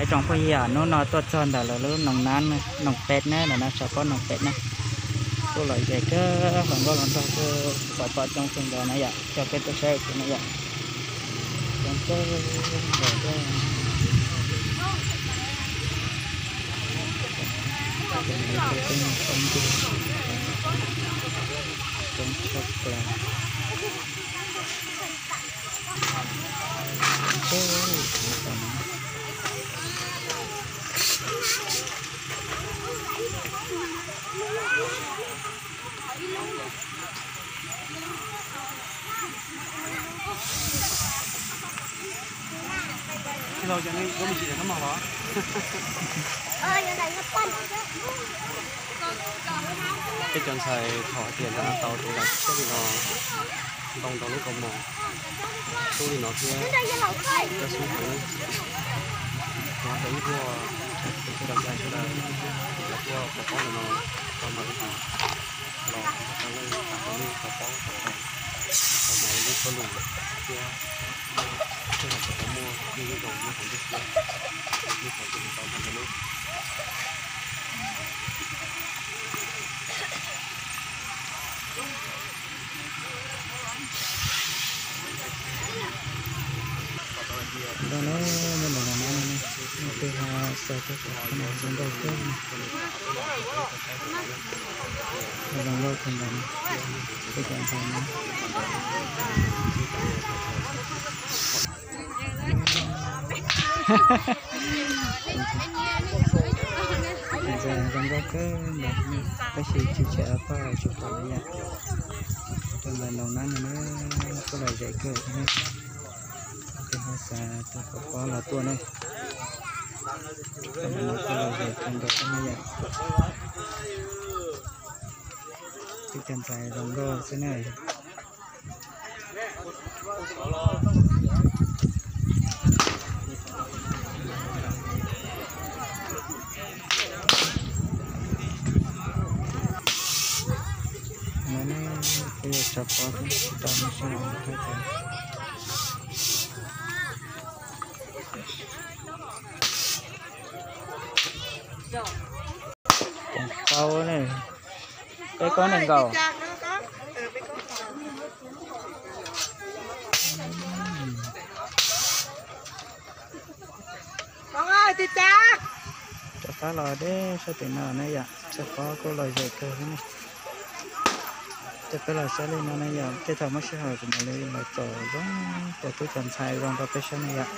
Tsoom phooj ywg, hnub no tuaj txog ntawm lawv lub noog nab, noog peb na, ntawm no tshav pob noog peb na. Kuj lom zem kawg, hluas nkauj hluas nraug kuj pom pom coob kawg nkaus na yom, coj peb tuaj saib kuv na yom. Coob kawg nkaus thiab. Coob tshaj plaws. Peb cov ntxhais thaum hais tias ntawm no tau tus ntawd siab li no, ntoo rau lub kaus mom tub li no thiab, cov xub heev, kuv hais rau ib tug tub rau cai sawv daws, lawv tuaj pov pob ntawm no tau ntau ib hom los tau leej tau leej tau paub tau hais, tau hais lub suab lus thiab, sij hawm tau muaj lub zoo lub hom ntiag siab, lub hom ntiag tau tag nrho lub. Ntawm no, ntawm no, leej twg ho xav tau cov no zoo nkauj thiab, zoo nkauj kawg nkaus, peb cov ntxhais no. Ntxhais zoo nkauj kawg nkaus, tab sis tsis tshua pom tsis pom li yom. Rau ntawm noog nab no na, kuj lom zem kawg thiab ne. Leej twg ho xav tau pov pob los tuaj ne. Rau ntawm no kuj lom zem kawg nkaus thiab ne yom. Peb cov ntxhais zoo nkauj xwb na. No ne, peb yuav tshav pob tsis tau no sij hawm no thiab ces pob ne, peb kob nees nkaum. Rov qab los deb sab tim no na yom, tshav pob kuj lom zem kawg thiab ne. Ces peb los saib li no na yom, tej thaum muaj sij hawm kuv mam li los tsom zoo cov tub cov ntxhais zoo rau peb saib na yom.